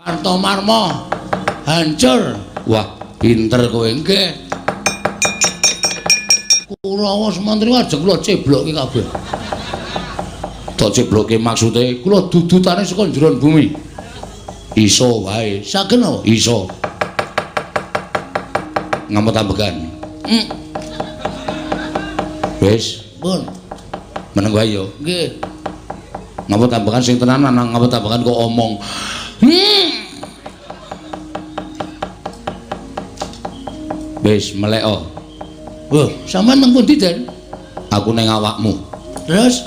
Kartomarma hancur. Wah, pinter kowe nggih. Kurawa Sumantri ajeng kula ceblokke kabeh. Tok ceblokke maksude kula dudutane saka njeron bumi. Iso wae. Saged napa? Iso. Ngampet ambegan. Wis, pun. Meneng wae ya. Nggih. Ngampet ambegan sing tenanan, ngampet ambegan kok omong. Wis meleko. Wah, sampean nang pundi, Den? Aku ning awakmu. Terus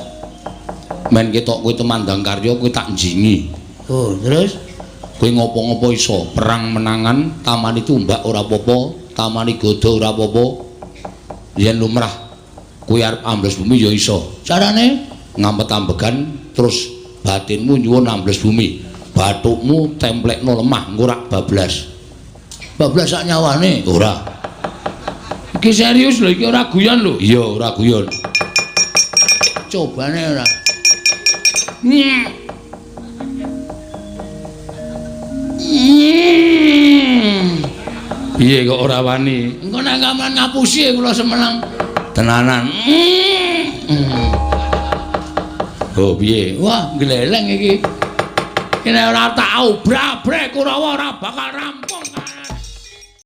men ketok kowe tumandang karya kowe tak njingi. Oh, terus kowe ngopo-ngopo iso, perang menangan, tamani tumbak ora apa-apa, tamani godha ora apa-apa. Yen lumrah kowe arep ambles bumi ya iso. Carane ngampet ambegan terus batinmu nyuwun ambles bumi. Bathukmu templekno lemah engko rak bablas. Bablas sak nyawane? Ora. Iki serius lho, iki ora guyon lho. Iya, ora guyon. Cobane ora. Piye kok ora wani? Engko nek kaman ngapusi kula semenang. Tenanan. Oh, piye? Wah, gleleng iki. Nek ora tak obrak-abrek Kurawa ora bakal rampung.